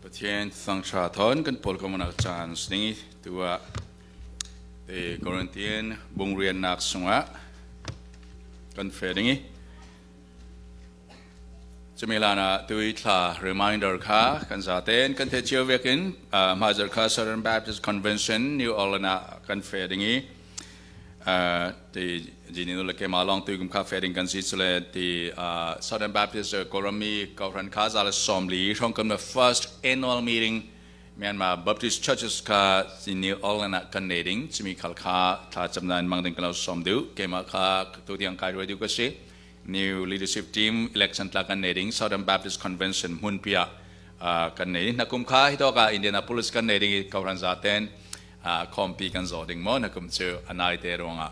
Pathian thangṭha thawn kan pawl ko manak chance ding i tu ah te Corinthian bungriannak sungah kan fe ding i Cumi hlan ah tui thla reminder kha kan zaten kan the cio vekin hmaizarh kha Southern Baptist Convention New Orleans ah kan fe ding i ti jini nu le kema long tu kum kha fe ding kan si chule ti Southern Baptist Kawlrammi Kawhran kha za le 40 hrawng kan the first annual meeting Myanmar Baptist Churches kha New Orleans ah kan nei ding chimi khal kha thla chamna in mang ding kan lo som du kema kha tu tiang kai roi du ka si New Leadership Team election tla kan nei ding Southern Baptist Convention hmunpi ah kan nei na kum kha hi to ka Indianapolis kan nei ding i Kawhran za ten khompi kan zo ding mo na kum chu anai te ruangah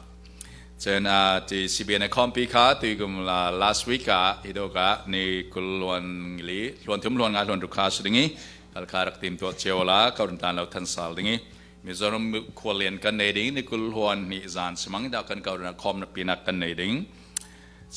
chen ti CBN khompi kha tu kum last week ah hi to ka ni kulluan li hluan thum hluan nga hluan ru kha su dingi kal kha rak tim to cheola kaurun tan lo than sal dingi Mizoram khualian kan nei ding ni kul hluan ni zan simang da kan kaurun khom na pinak kan nei ding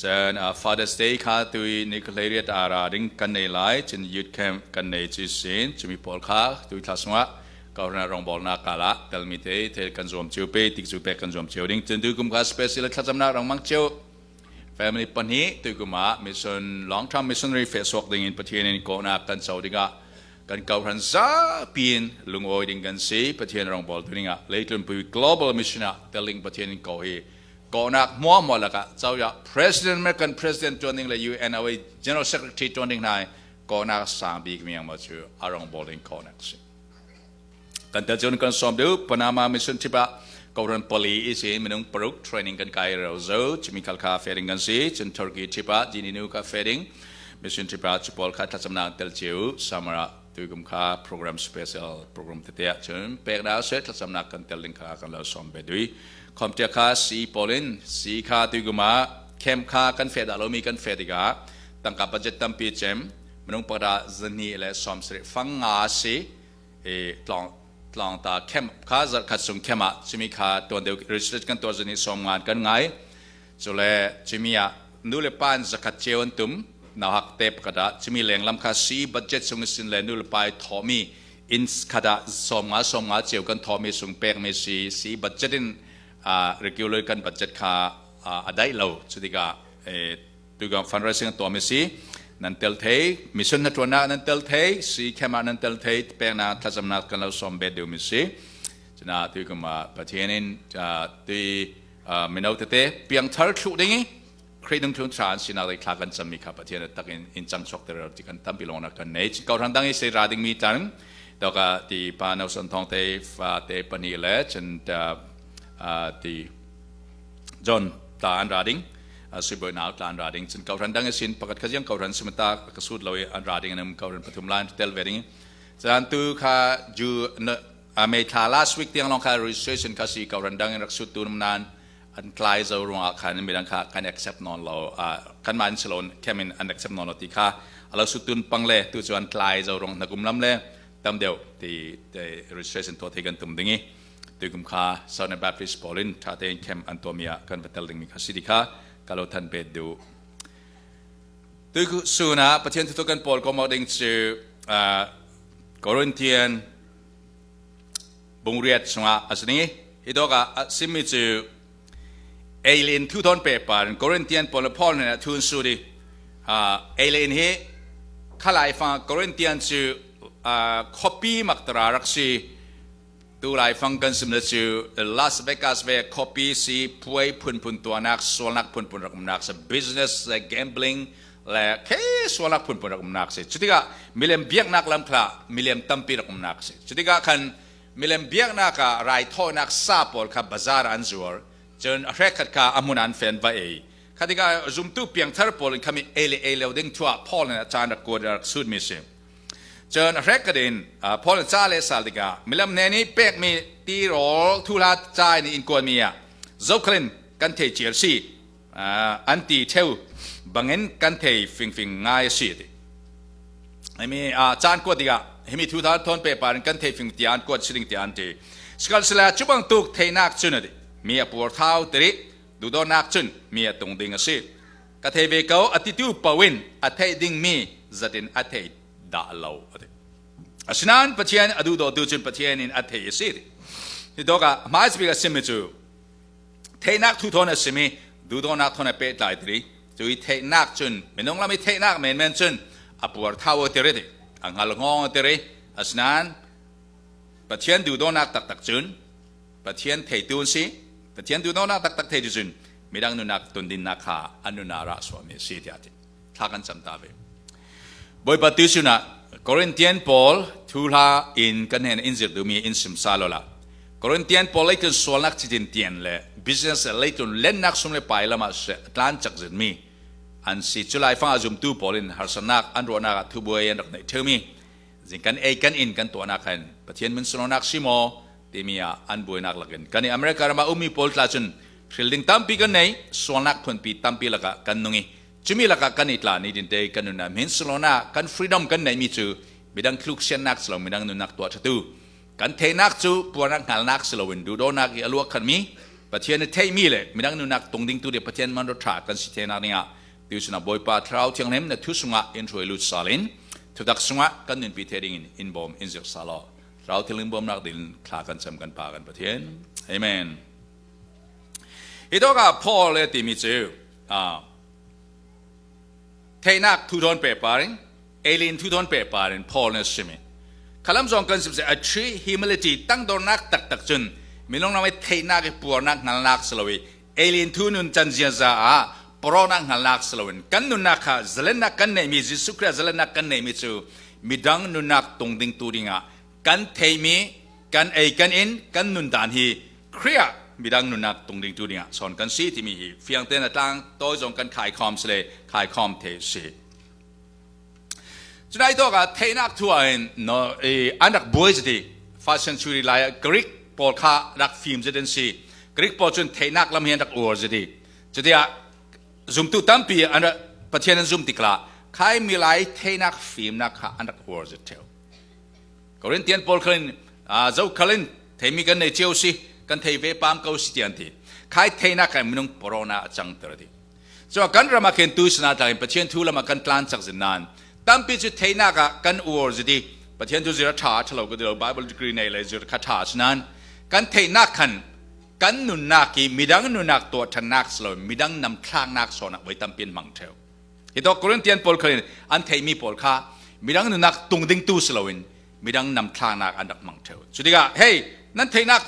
Cun Father's Day kha tui ni hleiriat ara ding kan nei lai cun youth camp kan nei cu sin cumi pawl kha tui thla sungah kahorna rongbawlnak kala telmi te thel kan zuam cio pe tik cu pek kan zuam cio ding cun tuikum kha special thlacamnak rangmang cio family pahnih tuikum ah mission long term missionary fe suak ding in Pathian in kawhnak kan co dingah kan kohran zapi in lungawi ding kan si Pathian rawngbawl tu dingah leitlunpui global mission ah teling Pathian in ko hi kawhnak hmuahhmuah lakah cozah president American president tuan ding le UNOA general secretary tuan ding hna kawhnak sang bik mi ang cu arong bowling kawhnak si kan tel cun kan sawm deuh Panama mission trip ah Koran pali isi minung paruk training kan kai ro zo chimi khal kha fering kan si cun Turkey trip ah jini nu kha fering mission trip ah chupol kha thlacamnak tel chiu samara tuikum kha program special program tete ah cun pek na se thlacamnak kan tel ding kha kan lo sawm be dui Khomtia kha si pawl in si kha tuikum ah camp kha kan fe dah lomi kan fe tikah tangka budget tampi cem minung pakhat ah zani le 70 fang nga si e tlong tlong ta camp kha zarkhat sung camp ah chimi kha tuan deuh research kan tuah zani som ngan kan ngai chule chimi ah nu le pa in zakhat cheu an tum nauhak te pakhat ah chimi lenglam kha si budget sung sin le nu le pa i thawmi inn khat ah 50 50 cio kan thawhmi sung pekmi si si budget in regular kan budget kha a daih lo. Cu tikah tugang fundraising tuahmi si nan tel thei, mission na tuan ah nan tel thei, si camp ah nan tel thei, peknak thlacamnak kan lo som bet deuhmi si. Cuna tuikum ah Pathian in tui mino tete piangthar thluh ding i Khrih nung thlun thla an sinak lei thla kan cammi kha Pathian a tak in in cang chuak ter ti kan tampi lawng nak kan nei. Ko hrang dang i sei ra ding mi tang toka ti pa no son thong te fa te pani le chen ta ti John ta an ra ding sui nau ta an ra ding chen ko hrang dang i sin pakat kha jiang ko hrang simata ka sut lo i an ra ding anam ko hrang pathum lan tel ve ding chan tu kha ju a me thla last week tiang long kha registration kha si ko hrang dang in rak sut tu nan an tlai zo ruangah khan midang kha kan accept non lo, kanmah in silon kem in an accept non lo ti kha alo sutun pang le tu cu an tlai zo rong na kum lam le tam deuh ti te registration to the kan tum dingi tu kum kha Southern Baptist Paulin tha tein camp an tuami ah kan va tel ding mi kha si di kha kalo than pe du tu suna Pathian thu kan paul ko mo ding chu Corinthian bungriat chungah a si ding i hi dawk ah simi cu ei thu thawn pe par Corinthian pawl le Paul nih thun su di ei hi khalai fa Corinthian cu khuapi maktara rak si tu lai fang kan sim le cu Las Vegas ve khuapi si puai phunphun tuanak sualnak phunphun rak umnak sa business le gambling le khe sualnak phunphun rak umnak si. Cutikah milem biaknak lam kha milem tampi rak umnak si. Cutikah khan milem biaknak ah raithawinak sa pawl kha bazar an zuar, cun a hrekhat kha a hmun an fen va ei kha. Tikah zumtu piangthar pawl in khami ei le ei lo ding thuah Paul nih a caan rak kuat rak sut mi si. Cun a hrekhat in Paul ca le sal tikah milem ne nih pekmi tirawl thuhla ca in in kuatmi ah zokhalin kan thei cial si an ti theu bangin kan thei fingfing ngai a si ti himi caan kuat tikah himi thu thar thon pe par in kan thei fing tian kuat siling tian ti sikal sila cu bangtuk theinak cun ati mi a puar thau tiri dudonak cun mi a tung ding a si. Ka thei ve ko ati tu pawin a thei ding mi zatin a thei dah lo ati. Asinain Pathian a duhdawtu cun Pathian in a thei a si. Hi dawk ah hmaisabik a simi cu theihnak thu thawn a simi duhdawnak thawn a pehtlai tiri. Cu i theihnak cun minung lam i theihnak menmen cun a puar thau a tiri a ngal ngawng a tiri. Asinain Pathian duhdawnak taktak cun Pathian theitu an si. Pathian duhdawnak taktak theitu cun midang nunak tundinnak kha an nunah rah suami a si tiah a ti. Thla kan cam ta ve. Bawipa tu sinah Corinthian pawl thu hla in kan hen in zir duhmi in sim sa lo la. Corinthian pawl leitlun sualnak citin tian le business leitlun lennak sum le pai lam ah tlan chak zitmi an si. Cu lai fang ah zumtu pawl in harsatnak an ruahnak ah thubuai an rak neih theumi zing kan ei kan in kan tuahnak khan Pathian min sunonak si maw timi ah an buainak lakin kan i America ram ah ummi pawl tla cun hril ding tampi kan nei sualnak phunpi tampi lakah kan nung i Cumi lakah kan i tla ni dinte kan nun ah min salona kan freedom kan neihmi cu midang thluk siannak silo midang nunnak tuah thatu kan theihnak cu puarnak hngalnak siloin duhdonak i a luak khanmi Pathian i theihmi le midang nunnak tung ding tu de Pathian man tha kan si thenak dingah tu sinah Bawipa Thlarau Thianghlim na thu sungah in hruai lut salin thutak sungah kan nunpi the ding in in bawm in zir salo Thlarau Thianghlim bawmnak din thla kan cam kan pa kan Pathian. Amen. Hi dawk ah Paul le timi cu theihnak thu thawn pe par in alien thu thawn pe par in Paul nih a chim i khalam zong kan sim a true humility tangdornak taktak cun minung ram i theihnak i puarnak hngalnak si lo i alien thu nun can ziaza ah poronak hngalnak si loin kan nunnak kha zalennak kan neihmi Jesuh Khrist zalennak kan neihmi cu midang nunnak tung ding tu dingah kan theimi kan ei kan in kan nun dan hi Khrih ah midang nunnak tung ding tu dingah sawn kan si timi hi fiang tein a tlang tawi zong kan khaikhawm si le khaikhawm the si. Cunai tawk ah theihnak thu ah hin no an rak buai zati first century lai ah Greek pawl kha rak fim zat an si. Greek pawl cun theihnak lam hi an rak uar zati. Cutiah zumtu tampi an Pathian an zum tiklah khai mi lai theihnak fimnak kha an rak uar zat theo. Corinthian pawl khalin zo khalin theimi kan nei cio si kan thei ve pam ko si tian ti khai theinak kai minung porona a cang ter ti so kan ram ah khin tu sana tlain Pathian thu lama kan tlan chak zin nan tampi chu theinak ah kan uar ziti Pathian thu zira tha thalo ko dilo Bible degree nei le zir kha tha sinan kan theinak khan kan nunnak hi midang nunnak tuah thannak slo midang nam thlaknak sona voi tampin mang theu Hi to Corinthian pawl khalin an theimi pawl kha midang nunak tung ding tu si loin midang namthlaknak an rak hmang theo. Cu tikah hey nan theihnak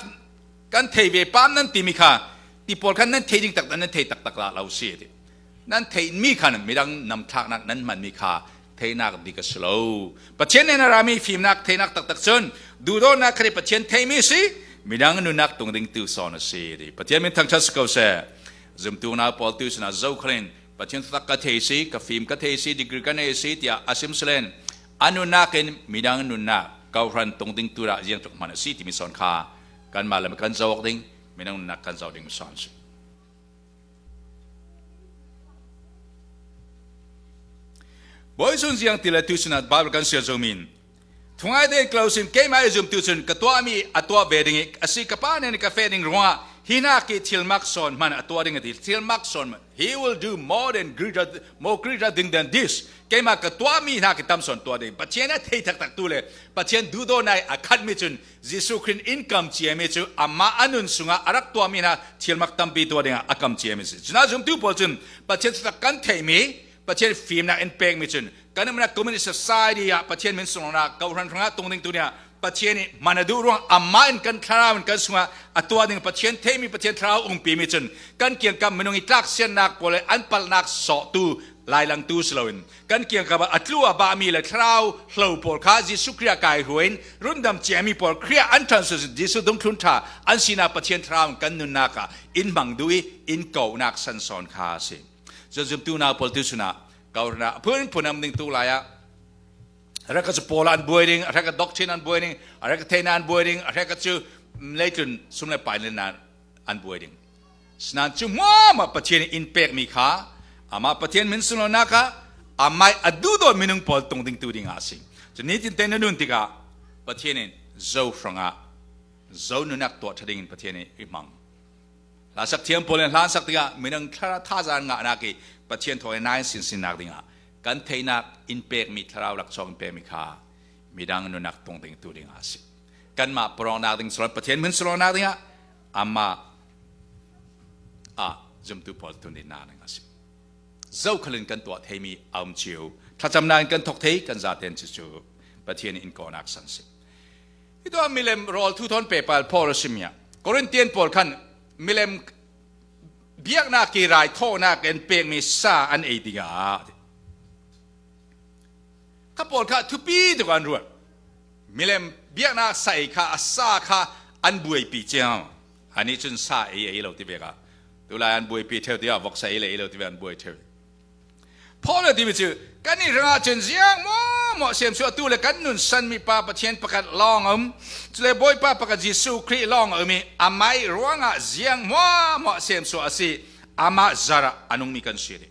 kan thei ve pam nan timi kha ti pawl khan nan thei ding tak nan thei taktak la lo si ti. Nan theihmi khan midang namthlaknak nan hmanmi kha theihnak dik a si lo. Pathian nih rami fimnak theihnak taktak cun duhdawtnak kha Pathian theimi si midang nunak tung ding tu sawn a si ti. Pathian min thangṭhat si ko seh. Zumtu na pawl tu sinah zo khalin Pathian tak ka thei si, ka fim ka thei si, degree ka nei si tiah a sim silen a nunnak in midang nunnak kohran tung ding tu dah ziang tluk hman a si timi son kha kanmah le kan zawk ding midang nunnak kan zoh ding son si. Bawi sun ziang ti le tu sinah Bible kan sia zomin Thungai te close in keimah i zumtu cun ka tuahmi a tuah ve ding i a si ka pa nih ka fe ding ruangah hi nak i thil mak sawn hman a tuah ding a ti thil mak sawn he will do more than greater more greater thing than this keimah ka tuahmi hna ki tam sawn tuah ding Pathian a thei taktak tu le Pathian duhdaw nai a khat mi cun Jesuh Christ income cia mi cu amah a nun sungah a rak tuahmi hna thil mak tampi tuah dingah a kam cia mi si cuna zumtu pawl cun Pathian kan theihmi Pathian fimnak in pekmi cun kan umnak communist society ah Pathian min sungah kohhran hrangah tung ding tu nih Pathian nih man a duh ruang amah in kan thlarau in kan sungah a tuah ding Pathian theimi Pathian thlarau umpi mi cun kan kiangkam minung i tlak siannak pawl le an palhnak sawhtu lailangtu si loin kan kiangkam ah a tlu a bami le thlarau hlo pawl kha Jesuh Khrih ah kai hruain rundam ciami pawl Khrih ah an ṭhan Jesuh dungthlun ṭha an sinak Pathian thlarau in kan nunnak ah in hmang duh i in kohnak sansawn kha a si. Zumtu nau pawl tu chunah kaurna phun phun am ding tu lai ah raka chu pawl an buai ding raka doctrine an buai ding raka theina an buai ding raka chu leitlun sum le pai le na an buai ding sinan chu ma Pathian in pek mi kha ama Pathian min suno na kha amai adu do minung pawl tung ding tu ding a si chu ni tin te na nun tikah Pathian in zo hranga zo nunak tuah thading in Pathian i hmang Hla sak thiam pawl in hla sak tikah minung thlarau thazaang ngahnak i Pathian thawng in nai sinsin nak dingah kan theihnak in pekmi thlarau laksawng in pekmi kha Midang nunak tung ding tu ding a si. Kanmah porongnak ding silo Pathian min silo-nak ding ah amah ah zumtu pawl tun din na ding a si. Zokhalin kan tuah theimi aum cio. Thlacamnak in kan thok thei kan zaten cu cu Pathian in kawnak san si. Hi to milem rawl thu thon pepal Paul a simia. Corinthian pawl khan milem biaknak ki rai thawhnak in pekmi sa an ei dingah kha pawl kha thupi tuk an ruat. Milem biaknak sa ei kha a sa kha an buaipi cio. Ani cun sa ei ei lo ti ve ka. Tulai an buaipi theo tiah vok sa ei le ei lo ti ve an buai theo. Paul a timi cu kan i hrang ahcun ziang maw maw siam su atu le kan nun san mi pa Pathian pakhat lawng um cule Bawipa pakhat Jesuh Khrih lawng um i amai ruangah ziang maw maw siam su a si amah zar ah a nungmi kan si dih.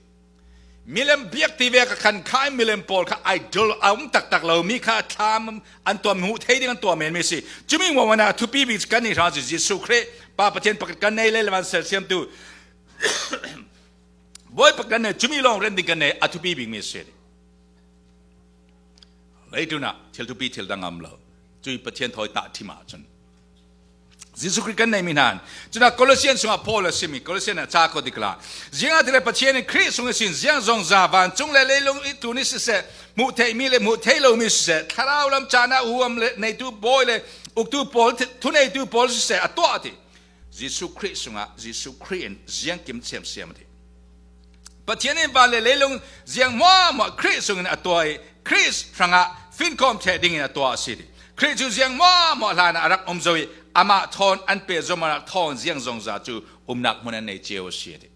Milem biak ti ve ka khan kha milem pawl kha idol a um taktak lo mi kha thlam an tuam hmuh thei ding an tuah men mi si. Cumi ngwana thupi bik kan i hrang cu Jesuh Khrih pa Pathian pakhat kan nei le levan sersiamtu Bawipa kan nei cumi lawng rem ding kan nei a thupi bikmi a si. Leitun ah thil thupi thil dang am lo. Cui Pathian thawi tah thim ahcun. Jesuh Christ kan nei mi hna. Cuna Colossian chungah Paul a simi Colossian ah ca ko dikla. Ziang ah tile Pathian in Khrih sung sin ziang zong za van cung le leilung i tu ni siseh hmuh theih mi le hmuh theih lo mi siseh thlarau lam caan ah huam le neitu bawi le uktu pawl thuneitu pawl siseh a tuah ti. Jesuh Khrih sungah Jesuh Khrih in ziangkim siamsiam a ti. Pathian in van le leilung ziang muahmuah Khrih sungin a tuah i Khrih hrangah finkhawm theh dingin a tuah a si ti. Khrih cu ziang muahmuah hlan ah a rak um zo i amah thawn an pe zomanak thawn ziang zongza cu umnak hmun an nei cio a si ti.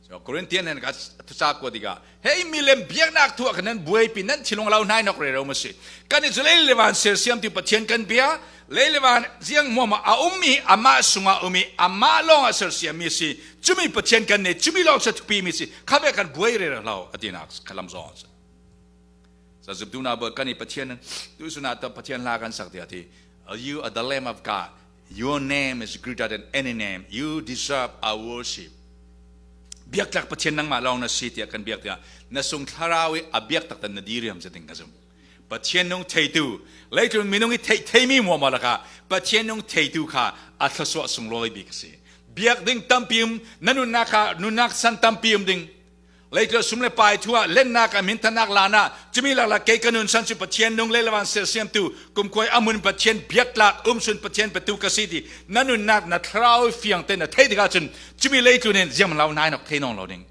So Corinthian hen ka thuca ko tikah hei milem biaknak thu ah khan nan buaipi nan thilung lo hnai nok re ro ma si kan i cu leilevan sersiam ti Pathian kan bia leilevan ziang muam a ummi amah sungah umi amah lawng a sersiam mi si cumi Pathian kan nei cumi lawng sa thupi mi si khabe kan buai re lo atinak khalam zong sa zubdu na ba kan i Pathian tu suna ta Pathian hla kan sak ti ati you are the lamb of God. Your name is greater than any name. You deserve our worship. Biaktlak Pathian nangmah lawng na si tiah kan biak tiah na sung thlarau i a biak tak na diriam ca ding ka zum. Pathian nung theitu leitlun minung i theih theimi muama lakah Pathian nung theitu kha a thluasuah sunglawi bik a si. Biak ding tampi um na nunnak kha nunnak san tampi um ding Leitla sum le pai thu ah lennak ah minthanak lan ah cumi lakla kei ka nun san cu Pathian nung le lawan sersiamtu kumkhuai amun Pathian biaktlak umsun Pathian patu ka si ti na nunnak na thlarau fiang te na thei tikah cun cumi leitlun in ziam lo nai nok thei nong lo ding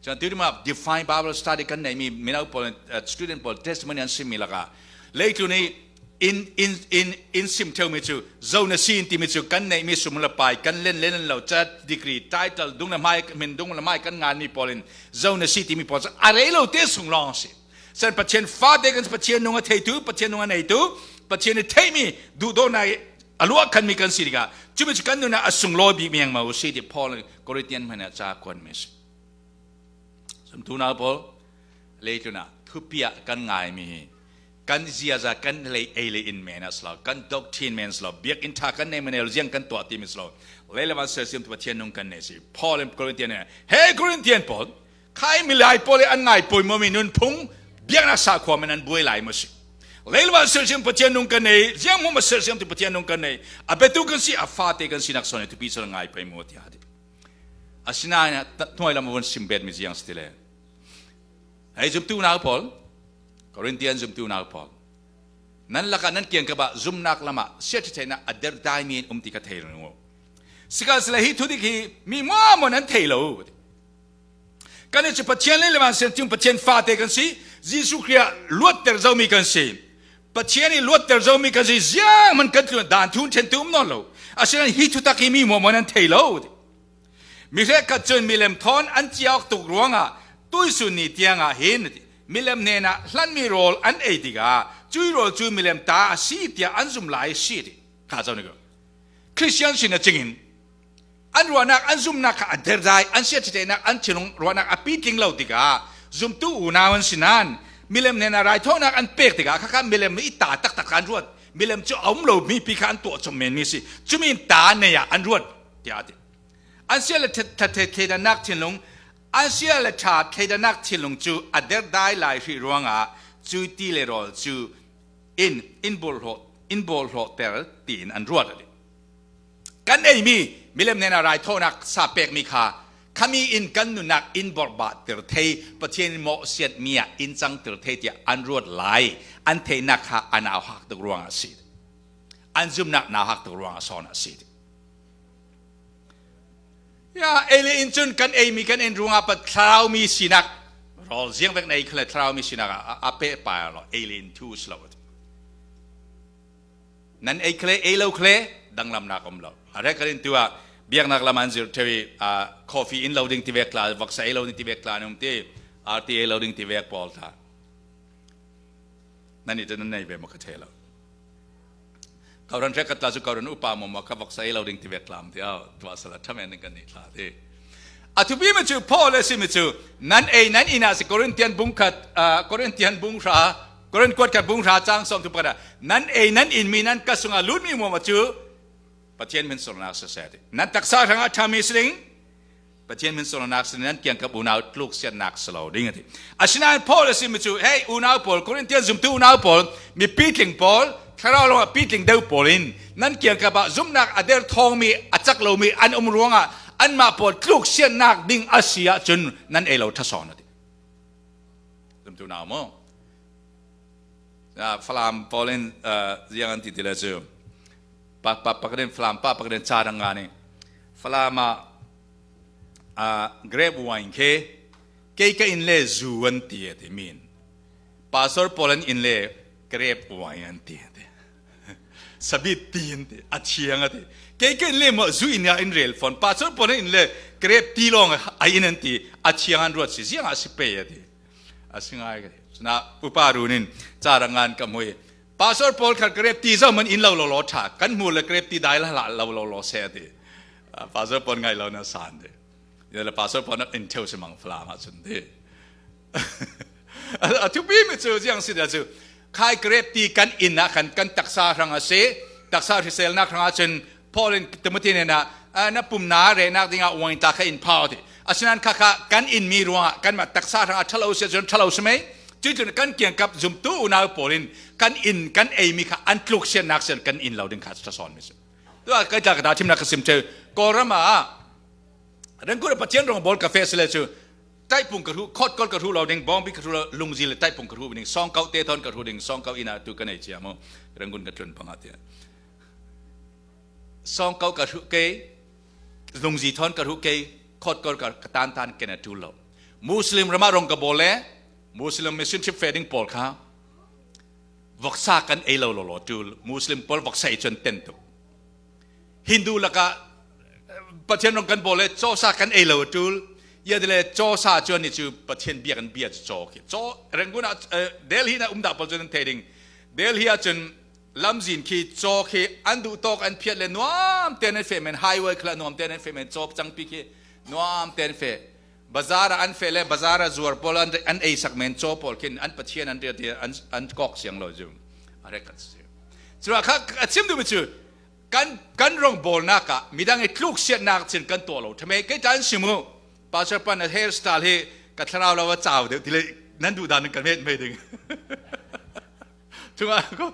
cun tu ma define Bible study kan nei mi mino pawl student pawl testimony an sim mi lakah leitlun i in in in in sim theumi cu zo na si in timi cu kan neihmi sum le pai kan len len lo cat degree title dung le hmai min dung le mai kan ngan mi pawl in zo na si timi pawl cu a rei lo te sung lawng si san Pathian fa te kan Pathian nung a theitu Pathian nung a neitu Pathian i theimi duhdaw nai a luah khan mi kan si tikah cumi cu kan nun ah a sunglawi bik mi ma si ti Paul Corinthian hmanh ah ca kuan mi si sumtu na pawl leitlun ah thupia kan ngai mi hi Kan ziaza kan lei ei le in men as lo, kan doctrine men lo, biakinn tha kan nei men ziang kan tuah ti mis lo. Leilevan sersiam tu Pathian nung kan nei si. Paul in Corinthian hey Corinthian Paul, khai mi lai pawl an ngai poi mo mi nun phung biaknak sa khua men an buai lai mo si. Leilevan sersiam Pathian nung kan nei, ziang mu ma sersiam tu Pathian nung kan nei. A betu kan si a fa te kan sinak son tu pi son ngai poi mo ti hadi. Asinain hnuai lam vun sim bet mi ziang stile. Hei zumtu nau pawl, Corinthian zumtu nau pawl, nan lakah nan kiang kap ah zumnak lam ah siaṭhaṭhainak a derdaimi in um ti ka thei lo. Sihmanhsehlaw hi thudik hi mi maw maw nan thei lo. Kan cu Pathian le levan sian cung Pathian fate kan si, Jesuh Khrih ah luatter zomi kan si. Pathian i luatter zomi kan si, ziang man kan tlun dan thun ṭhen tu um nawn lo. Asinain hi thutak hi mi maw maw nan thei lo. Mihrek cun milem thawn an ciauk tuk ruangah tuisun ni tiangah hin milem hnenah hlanmi rawl an ei tikah cui rawl cu milem ta a si tiah an zum lai si ti kha zo ni ko Christian sin a cingin an ruahnak an zumnak kha a derdai an siathitenak an thinlung ruahnak a pitling lo tikah zumtu unau an si nain milem hnenah raithawinak an pek tikah khakha milem i ta taktak kha an ruat milem cu a um lo mi pi kha an tuah chom men mi si cumi ta nei ah an ruat tiah a ti. An sia le thleidannak thinlung an sia le ṭha thleidannak thinlung cu a derdai lai hrih ruangah cu ti le rawl cu in in bawlhlawh in bawlhlawhter tiin an ruat a ti. Kan eimi milem nen ah raithawinak sa pekmi kha khami in kan nunnak in borhbah tir thei Pathian mawhsiat mi ah in cang tir thei tiah an ruat lai an theihnak kha an au hak tuk ruangah a si. An zumnak nau hak tuk ruangah sawn a si. Ya ei le in cun kan eimi kan in ruangah pat thlarau mi sinak rawl ziang vek na ei kha le thlarau mi sinak ah a pe pa lo ei le in thu si lo. Nan ei khle ei lo khle danglamnak um lo. A rek in tu ah biaknak lam an zir thewi coffee in lo ding ti vek tla voksa ei lo ding ti vek tla an um ti RT ei lo ding ti vek pawl tha. Nan i nan nei ve mo ka the lo. Kauran rek tla cu kauran upa mo ma ka voksa ei lo ding ti vek tlam ti au tua sala thamen kan ni thla ti. A thupi mi cu Paul a si mi cu nan ei nan ina si Corinthian bung khat Corinthian bung hra Korin kuat khat bung hra cang som tu pakhat nan ei nan in mi nan ka sungah lut mi muam cu Pathian min sornak siseh ti nan taksa hrangah ṭhami si ding Pathian min sornak si nan kiangkap unau tluk siannak si lo ding ati asinain Paul a si mi cu hey unau pawl Corinthian zumtu unau pawl mi pitling pawl thlarau lawngah pitling deuh pawl in nan kiangkap ah zumnak a der thawngmi a cak lomi an um ruangah anmah pawl tluk siannak ding a si ahcun nan ei lo ṭhasawn ati zumtu nau mu Falam pawl in ziang an ti ti le cu pa pa pakhat in Falam pa pakhat in ca dang nga nih Falam ah grape wine khi kei ka in le zu an ti ti min pastor pawl an in le grape wine an ti ti sabit ti an ti a thiang a ti kei ka in le mo zu in ya in rel fon pastor pawl an in le grape ti lawng a in an ti a thiang an ruat si ziang ah si pe a ti a si ngai ka ti cuna upa run in cara ngan ka mui pastor paul khat grep ti zo man in lo lo lo tha kan mu le grep ti dai la la lo lo lo se ti pastor paul ngai lo na san ti le pastor paul nak in theu si mang fla ma chun ti a thu pi mi chu jiang si da chu khai grep ti kan in na kan kan taksa rang a si taksa hrisel nak rang a chun Paul in Timothy nen ah na pum na re nak ding ah wine ta kha in phau ti asinan kha kha kan in mi ruangah kan mah taksa hrang ah thalo sia cun thalo si mei cu cun kan kiang kap zumtu unau pawl in kan in kan ei mi kha an tluk sian nak sian kan in lo ding kha tha son mi si tu ah kai tla ka ta thim nak ka sim che kawlram ah rengkur pathian rong bol cafe sile chu taipung ka ru khot kol ka ru lo ding bongbi ka ru lo lungzi le taipung ka ru ding song kau te thon ka ru ding song kau ina tu ka nei chia mo rangun ka tlun panga tia Song ko ka hruh ke lungzi thon ka hruh ke khot kor ka tan tan ken a tul lo Muslim rama rong ka bol le Muslim mission trip fading pawl kha voksa kan ei lo lo lo tul Muslim pawl voksa ei chun ten tu Hindu laka Pathian rong kan bol le chawsa kan ei lo tul ya de le chawsa chuan ni chu Pathian bia kan bia chu chaw khi chaw Rangoon ah Delhi na umda pawl chun thei ding Delhi ah cun lamzin khi caw khi an duh tawk an phiat le nuam tein an feh men highway khala nuam tein an feh men caw cangpi khi nuam tein an feh bazar ah an feh le bazar ah zuar pawl an an ei sak men caw pawl khin an pathian an riat an an kok siang lo zu a rek kan si cu kha a chim duhmi cu kan kan rong bawlnak ah midang i tluk siatnak chin kan tuah lo thame kei tan simu pastor pan a hair style hi ka thlarau lo a chau deuh ti le nan duh dan kan met mei ding Cungah ko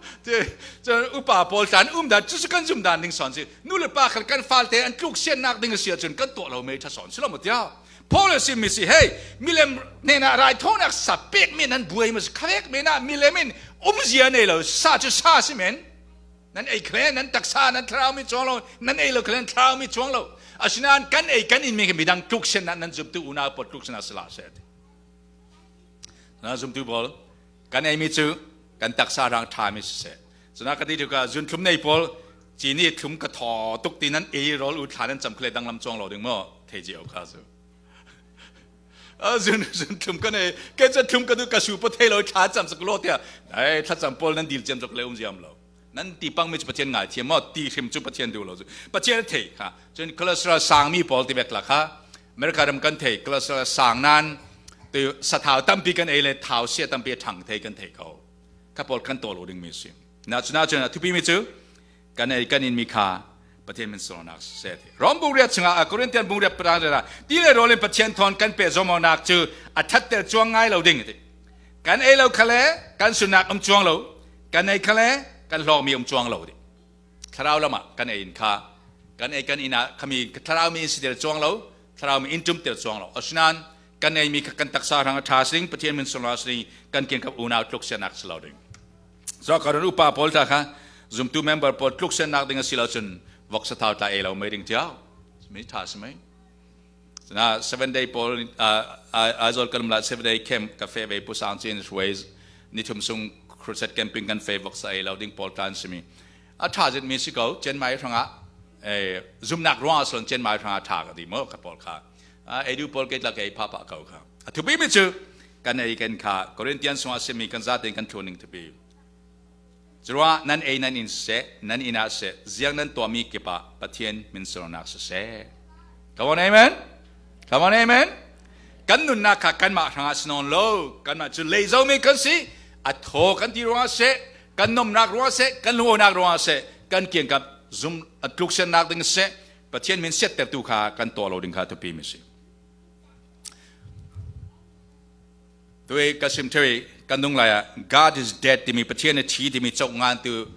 cun upa pawl tlan um dan cucu kan zum dan ding son si nu le pa khan kan falte an tluk siannak ding a si ahcun kan tuah lo mei tha son si lo maw tiah Paul a si mi si hey milem hnenah raithawinak sa pek men an buai ma si khavek men ah milem in umzia nei lo sa cu sa si men nan ei khle nan taksa nan thlarau mi chuang lo nan ei lo khle thlarau mi chuang lo asinain kan ei kan in mi midang tluk siannak nan zumtu unau pawl tluk siannak sila se na zumtu pawl kan eimi cu kan taksa rang ṭhami siseh cuna ka ti tikah zunthlum nei pawl cini thlum ka thaw tuk ti nan ei rawl u thla nan cam khle danglam chuang lo ding maw thei cio kha cu zun zun thlum ka nei ke cha thlum ka du ka su pa thei lo thla cam sak lo tia ai thla cam pawl nan dil cem chok le um ziam lo nan ti pang mi chu pathian ngai thiam maw ti hrim chu pathian du lo chu pathian thei kha cun cholesterol sang mi pawl ti vek la kha America ram kan thei cholesterol sang nan tu sathau tampi kan ei le thau sia tampi thang thei kan thei ko kha pawl kan to lo ding mi si na chu na chu na thupi mi chu kan ei kan in mi kha Pathian min sonak se ti Rom bung riat chungah Corinthian bung riat parang ra ti le rolin Pathian thon kan pe zomonak cu a that ter chuang ngai lo ding ti kan ei lo khale kan sunak um chuang lo. Kan ei kha le kan hlawkmi um cuang lo di. Thlarau lam ah kan ei in kha kan ei kan inn ah khami thlarau mi in si tel cuang lo, thlarau mi in tum tel cuang lo. Asinain kan ei mi kha kan taksa hrang a tha sing, Pathian min sunglaw sing, kan kian kap unau tluk sianak si lo ding. So karon upa pawl ta kha zumtu member pawl tluk sianak ding a si lo cun vok sathau tla ei lo mei ding tiao. Mi tha si mei. Na 7 day pawl Aizawl kan la 7 day camp ka fe ve pu sang chin hruai ni thum sung crusade camping kan fe vok sa ei lo ding pawl tlan simi a tha zit mi si ko. Chen Mai hranga zumnak ruang son Chen Mai hranga tha ka di mo ka pawl kha edu pawl ke tla ke pha pha ko kha a thupi mi chu kan ei kan kha Corinthian sung asimi kan za ten kan thuning thupi Curuah nan ei nan in seh, nan inn ah seh, ziang nan tuahmi kip ah Pathian min sernak siseh. Come on, amen. Come on, amen. Kan nunnak kha kanmah hrangah si nawn lo, kanmah cu leizomi kan si, a thaw kan ti ruangah seh, kan nomnak ruangah seh, kan lungawinak ruangah seh, kan kiangkap zum a tluksennak ding seh, Pathian min siattertu kha kan tuah lo ding kha thupi mi si. Tui ka sim thei kan nung lai ah God is dead timi, Pathian a thi timi chok ngan tu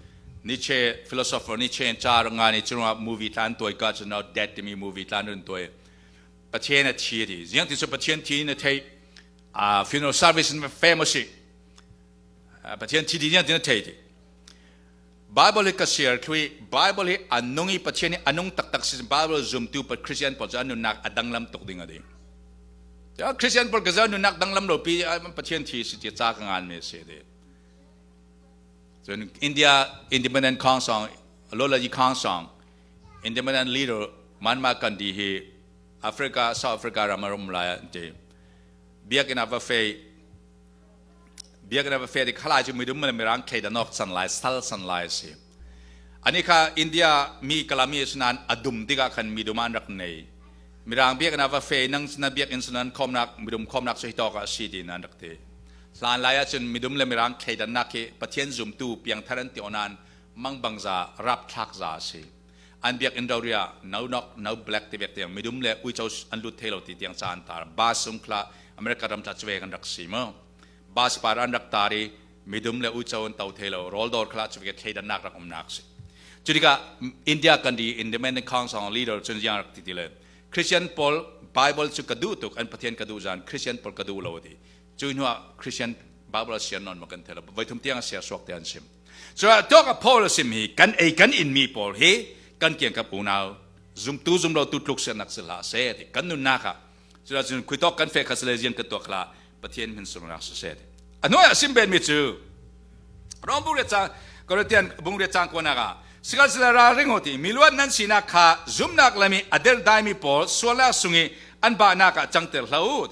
Nietzsche, philosopher Nietzsche cha nga ni chunga movie tlan tuai God is not dead timi movie tlan run tuai. Pathian a thi ti ziang ti su Pathian thi na thei a funeral service in famous Pathian thi ti ziang ti na thei ti Bible hi ka share thui. Bible hi anung i Pathian hi anung taktak si. Bible zumtu pa Christian pawl cu an nunnak a danglam tuk ding a ding. Ya Christian pawl ka zau nunnak danglam lo pi Pathian thi si ti ca ka ngan me si de. Cun India Independent Council Lolaji Council Independent leader Mahatma Gandhi hi Africa, South Africa ram a rum lai ti biakinn ah va fei, biakinn va fe di khalai cu midum le mirang thleidan awk san lai sal san lai a si. Ani kha India mi kalami sinan adum tikah khan midum an rak nei. Mirang biakinn va fe nang na biakinn sunan khomnak midum khomnak su hi to ka si ti nan rak ti. Hlan lai ahcun midum le mirang thleidannak hi Pathian zumtu piangthar an ti onan mangbangza rap thlak za a si. An biakinn roria no knock, no black ti vek tiang midum le uico an lut thei lo ti tiang ca an tar. Bus sung khla America ram tla chuve kan rak si mo. Bus par an rak tar i midum le uico an to thei lo. Roll door khla chuve thleidannak rak umnak si. Cutikah India kan di Independent Council leader chun jiang rak ti ti le Christian pawl Bible cu ka duh tuk, an Pathian ka duh zan Christian pawl ka duh lo ti. Cu hnu ah Christian Bible sian non ma kan thelo voi thum tiang sia suak te an sim. So tok a Paul sim hi kan ei kan in mi pawl hi kan kiang kap unau zumtu zumlo tu tluk sian nak si hlah se ti kan nunnak ah. Cula cun khuitok kan fe kha sile zian kan tuak khla Pathian min sungnak si se ti. A hnuai ah sim ben mi cu Rom bung re chang Corinthian bung re chang ko nak ah sikal sila ra ring ho ti miluat nan sinak kha zumnak lami ader dai mi pawl suala sungi an ba nak ah changter hlau.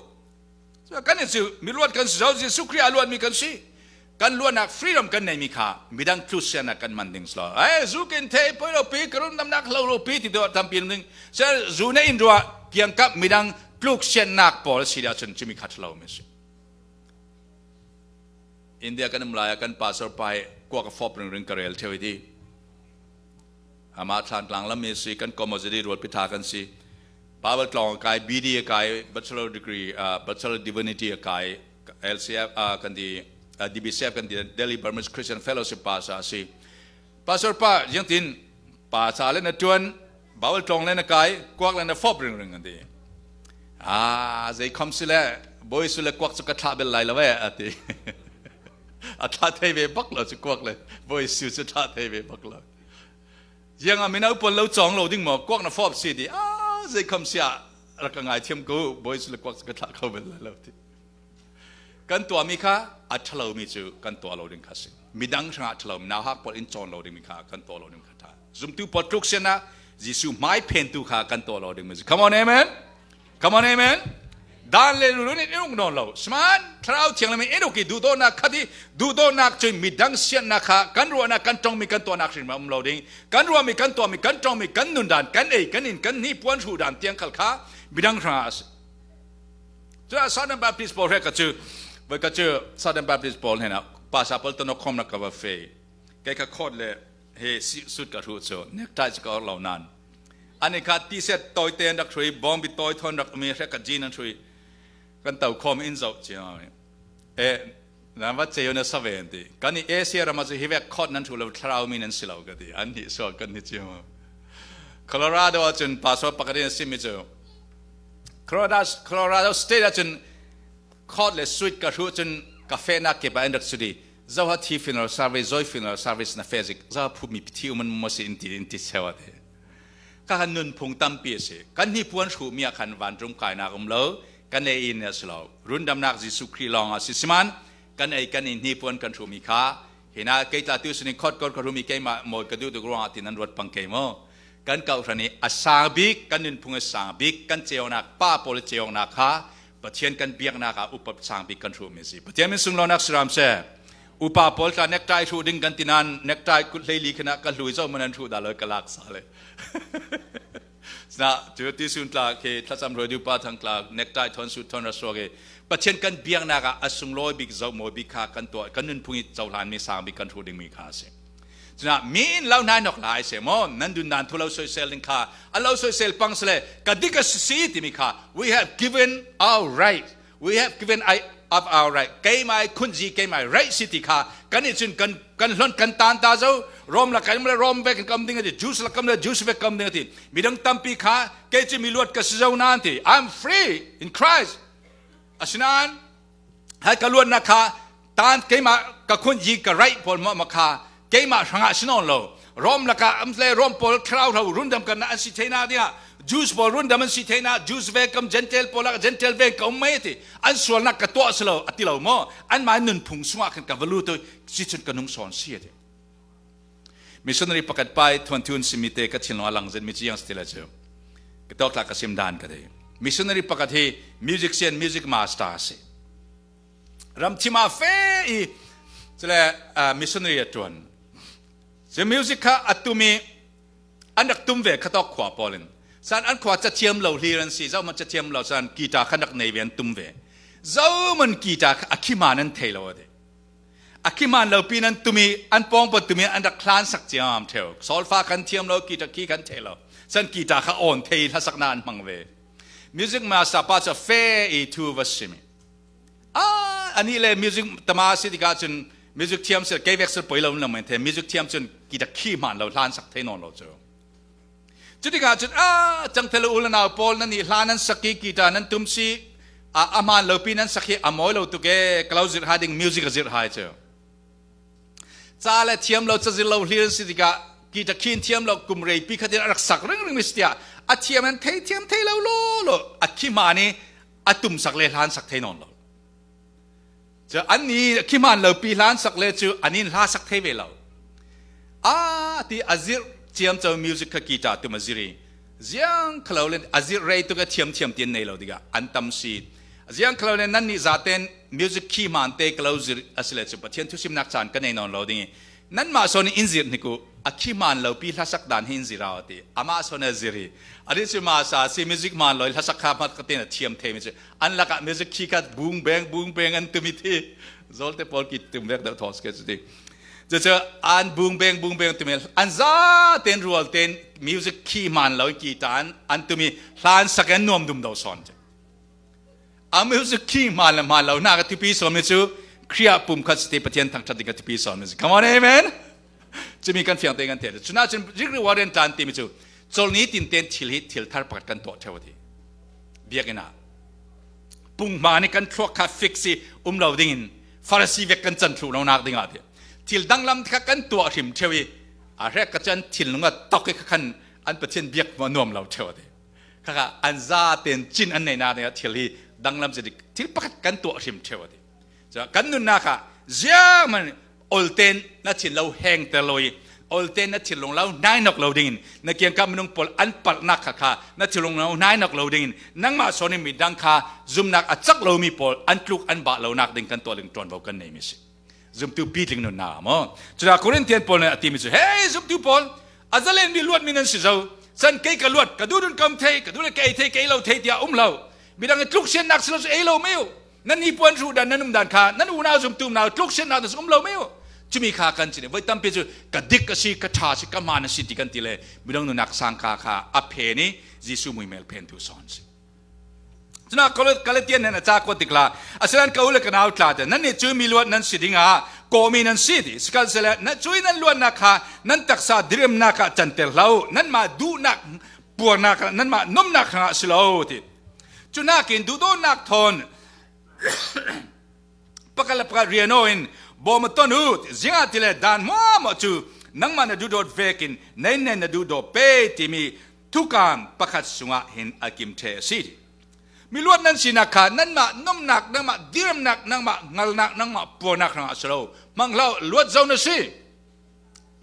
Kan cu miluat kan si zo. Jesuh Khrih a luat mi kan si. Kan luatnak freedom kan nei mi kha midang tlusianak kan man ding slo ai zu kin the poi lo pi karun namnak hlo lo pi ti do tampi ding se zu na in rua kiang kap midang tluk siannak pawl si da chun chimi khat lo mi si. India kan um lai kan pastor pai kwa ka fop ring ring karel thewi di ama thlan tlang lam mi si kan komozidi rual pitha kan si. Bible tlong kai, BD kai, bachelor degree, bachelor divinity kai, LCF kan di, DBCF kan di, Delhi Burmese Christian Fellowship pa sa si. Pastor pa yang tin pa cha le na tuan, Bible tlong le na kai, kuak le na fop ring ring an ti. Ah, zei khom si le boy su le kuak chu ka thla bel lai lo e ati. A thla thei ve bak lo chu kuak le boy su chu thla thei ve bak lo. Ziang ah mino pawl lo cawng lo ding maw kuak na fop si ti a zei kham sia rak ka ngai thiam ko boys le kuak ka thlah kho bel lo ti. Kan tuah mi kha a thalo mi cu kan tuah lo ding kha si. Midang hrangah thalo nau hak pawl in cawn lo ding mi kha kan tuah lo ding kha tha. Zumtu pawl tluk sian ah Jesuh hmai phen tu kha kan tuah lo ding mi. Come on, amen. Come on, amen. Dan le lulun in inuk nawn lo. Sman thlarau thiang lam in inuk i duhdawtnak khat i duhdawtnak cu midang siannak kha kan ruahnak, kan tongmi, kan tuahnak hrim um lo ding. Kan ruahmi, kan tuahmi, kan tongmi, kan nun dan, kan ei, kan in, kan hni puan hru dan tiang khal kha midang hrangah a si. Cun Southern Baptist pawl he ka cu voi ka cu Southern Baptist pawl hna pasa pawl tonok khom na ka va fe. Kei ka khot le he sut ka hru cu necktie cu ka or lo nan. Ani kha t-shirt tawi te an rak hrui, bawngbi tawi thon rak umi hrek ka jean an hrui. Kan to khom in zoh chiang e. Nan va ceu na sa ve an ti. Kan i Asia ram ah cu hi vek khot nan thu lo, thlarau mi nan si lo ka ti. An nih suak kan ni cio. Colorado ahcun pastor pakhat in a simi cu Colorado State ahcun court le suite ka hruh cun ka fehnak kip ah an rak sudi zoha thi funeral service, zoi funeral service na fe zik zoha phu mi thi uman mo si in ti in ti chewa te ka kan nunphung tampi a si. Kan hi puan hruh mi ah khan vanrum kainak um lo, kan ei in a si lo, rundamnak Jesuh Khrih lawng a si. Siman kan ei kan in hni puan kan hruh mi kha hina kei tla tu suning khot kor ka hruh mi keimah mawi ka duh tuk ruangah tin an ruat pang ke mo. Kan kauhran i a sang bik, kan nunphung a sang bik, kan ceonak pa pawl ceonak kha Pathian kan biaknak ah upat sang bik kan hruh mi si. Pathian min sunglonak siram se. Upa pawl tla necktie hruh ding kan tinan necktie kut hleili khana ka hlui zo man an hruh da lo ka lak sa le na tu ti sun tla ke thlacam roi du pa thang tla necktie thon su thon ra so ke Pathian kan biaknak ah a sunglawi bik zo mawi bik kha kan tuah, kan nunphung i cohlan mi sang bik kan hruh ding mi kha a si. Cuna mi in lo nai nok lai se mo nan dun nan thu lo soisel ding kha a lo soisel pang sele ka dik a si timi kha we have given our right, we have given I of our right, keimai khunji keimai right si ti kha kan i cun kan kan hlon kan tan ta zo. Rom la kan le Rom ve kan kam ding ati, Jews la kam le Jews ve kam ding ati. Midang tampi kha kei cu mi luat ka si zo nan ti, I'm free in Christ. Asinain hai ka luatnak kha tan keimah ka khun yi ka right pawl ma ma kha keimah hrangah sinon lo. Rom laka am le Rom pawl thlarau ro rundam kan na an si theina dia, Jews pawl rundam an si theina, Jews ve kam, Gentile pawl la Gentile ve ka um mai ti an sualnak ka tuah silo ati lo mo. An mai nunphung sungah khan ka valu to si chun ka nung son si ati. Missionary pakat pai thuan thun simi te ka thinlung alang zet mi chiang stila chu ka tok tla ka sim dan ka dei. Missionary pakat hi musician, music master si, ram thima fe i chule missionary atuan che music kha atumi an rak tum ve khatok khwa polin san an khwa cha thiam lo hlir an si zo man cha thiam lo san guitar khan rak nei ve an tum ve zo man guitar kha akhiman an thei lo ade. Akhiman lo pin an tumi an pong pa tumi an rak hlan sak chiam theu solfa kan thiam lo, guitar ki kan thei lo san guitar kha on thei hla sak na an hmang ve. Music master pa cha fe i thu va simi a ani le music tama si tika chun music thiam se ke vek se poi lo na men the music thiam chun guitar khi man lo hlan sak thei non lo chu. Cutikah cun a cang thelo u le nau pawl nan i hla nan sak i guitar nan tum si a aman lo pi nan sak hi a mawi lo tuk e, ka lo zirh ha ding music a zirh hai cu. Ca le thiam lo, cazir lo hlir si tikah guitar khin thiam lo kum rei pi khatin a rak sak ring ring mi si tiah a thiam an thei thiam thei lo lo lo a khi ma ni a tum sak le hlan sak thei non lo cu. An ni khi man lo pi hlan sak le cu anin hla sak thei ve lo a ti azir chiam cho music kha guitar tum aziri ziang khalo len azir rei tu ka thiam thiam tin nei lo diga an tam si ziang khalo len nan ni zaten music key man te kalo zir asile chu Pathian thu sim nak chan ka nei non lo ding nan ma son in zir ni ku a khi man lo pi hla sak dan hin zira ti ama son a ziri ani chu ma sa si music man loi hla sak kha mat ka tin a thiam the mi chu an laka music khi kha bung beng bung beng an tumi thi zolte pawl ki tum vek deuh thos ke chu ti chu chu an bung beng bung beng tumi an za ten rual ten music khi man lo ki tan an tumi hlan sak an nuam dum do son chu a music khi man le man lo na ka tipi som ni chu Khria pum khat sti Pathian thang that ding ka tipi som ni. Come on, amen. Chumi kan fiang te kan te chuna chun rik warren tan ti mi chu chol ni tin ten thil hi thil thar pakat kan to thewa ti biakina pung ma ni kan thluak kha fix si um lo ding in Farasi vek kan chan thlu lo nak ding a ti thil dang lam kha kan tua hrim thewi a rek ka chan thil nunga tok ke khan an Pathian biak ma nuam lo thewa ti kha kha an za ten chin an nei na ne thil hi dang lam chi thil pakat kan tua hrim thewa ti kan nun na kha zia man olten na thin lo heng ter loi olten na thin long lo nai nok lo ding na kiang kam minung pol an pal nak kha kha na thin long lo nai nok lo ding nang ma soni mi dang kha zum nak a chak lo mi pol an tluk an ba lo nak ding kan to ling ton bo kan nei mi si zum tu pi tling nun na mo. Chura Corinthian paul ne ati mi chu hey zum tu paul azalen mi luat mi nan si zo san kei ka luat ka du dun kam thei ka du le kei thei kei lo thei tia um lo mi dang tluk sian nak silo ei lo meu nan ni puan ru dan nan um dan kha nan unau zum tum nau tluk sian nak um lo meu chumi kha kan chine voi tampi chu ka dik ka si ka tha si ka man si ti kan ti le midang nu nak sang ka kha a phe ni Jesu mui mel phen tu son si. Cuna Galatian nan a ca kuat tik la asilan ka u le ka nau tla te nan nih cu mi luat nan si dingah kawmi nan si ti sihmanhsehlaw na cui nan luatnak kha nan taksa diremnak ah canter hlah u, nanmah duhnak puarnak, nanmah nomnak hrangah si lo ti. Cunakin duhdawtnak thawn pakhat le pakhat riano in bawm a ton u. Zingah ti le dan hmuahmuah cu nangmah na duhdawt vekin nei nen na duhdaw pe timi thukaan pakhat sungah hin a kim the a si. Miluat nan sinak kha nanmah nomnak, nangmah diremnak, nangmah ngalnak, nangmah puarnak hrangah a si lo. Hmang hlah, luat zo na si.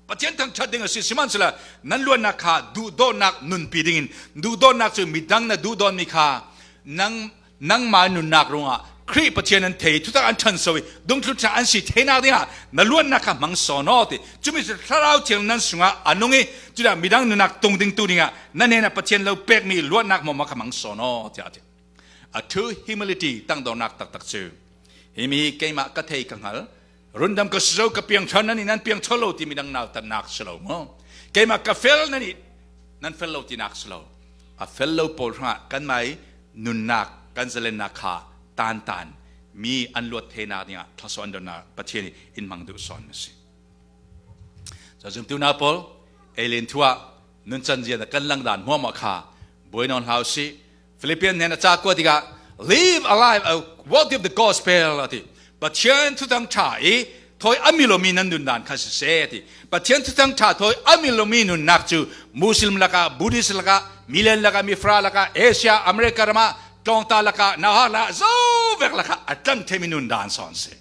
Pathian thangṭhat ding a si. Sihmanhsehlaw nan luatnak kha duhdawtnak nunpi dingin, duhdawtnak cu midang na duhdawtmi kha nang nangmah nunnak ruangah Khrih Pathian an thei, thutak an ṭhan so i dungthlut an si theinak dingah na luatnak kha hmang sawn aw ti. Cumi cu Thlarau Thiang nan sungah a nung i cudah midang nunnak tung ding tu dingah nan hnenah Pathian lo pekmi luatnak mawma kha hmang sawn aw tiah a ti. A true humility, tangdornak taktak cu hi mi keimah ka thei, ka hngal, rundam ka si zo, ka piang ṭhan, nan i nan piang lo ti midang nautatnak si lo mu. Keimah ka fel, nan i nan fel lo tinak si lo. A fel lo pawl hrangah kan mai nunnak kan zalennak kha tan tan mi an luat thenak dingah thlaso an donnak Pathian in hmang duh sawn na si. So zumtu na pawl eilen thua nun chan zia kan lang dan huam kha buai non hlau si. Philippian nen a ca kua tikah "Live a life a worthy of the gospel" ati. Pathian thutang tha i thoi amilomi nan nun dan kha si se ti. Pathian thutang tha thoi amilomi nunnak cu Muslim laka, Buddhist laka, Milen laka, Mifra laka, Asia, America rama tlawngta laka, naha la zo vek laka atlang themi nun dan son si.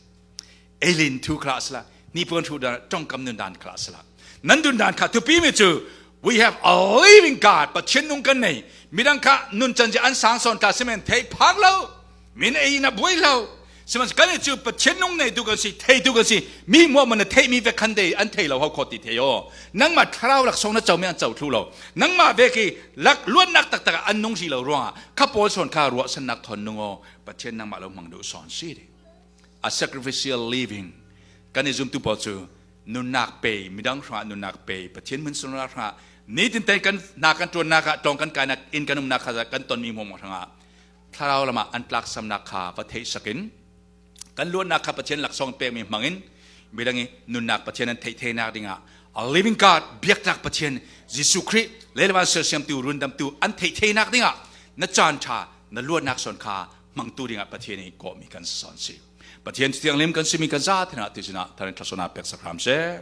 Elin thu class la ni pon thu dan tongkam nun dan class la nan dun dan kha tupi mi cu we have a living God, Pathian nung kan nei. Midang kha nun chan an sang son ta simen thei phak lo min ei na buai lo. Sihmanhsehlaw kan cu Pathian nung nei tu kan si, thei tu kan si. Mi mo man thei mi ve khan dei an thei lo ho kho ti thei o. Nangmah thlarau lak song na cho mi an cho thlu lo. Nangmah ve ki lak luatnak tak tak an nung si lo ruangah kha pawl son kha ruah sannak thon nung o. Pathian nangmah lo mang du son si di. A sacrificial living kan i zumtu pawl cu nunnak pe, midang hrangah nunnak pe, Pathian mun sunnak hrangah nitin te kan na kan tuannak ah, tong kan kainak in kan umnak kha kan ton mi hmuam hrangah thlarau lamah an tlak samnak kha va theih sakin kan luatnak kha Pathian laksawng pekmi hmangin midang i nunnak Pathian an theih theinak dingah a living God, biaknak Pathian Jesuh Khrih leilevan sersiamtu, rundamtu an theih theinak dingah na caan ṭha, na luatnak son kha hmangtu dingah Pathian i kawhmi kan son si. Pathian thianglim kan simi kan za thina ti sinah tharin thlasona pek sakram seh.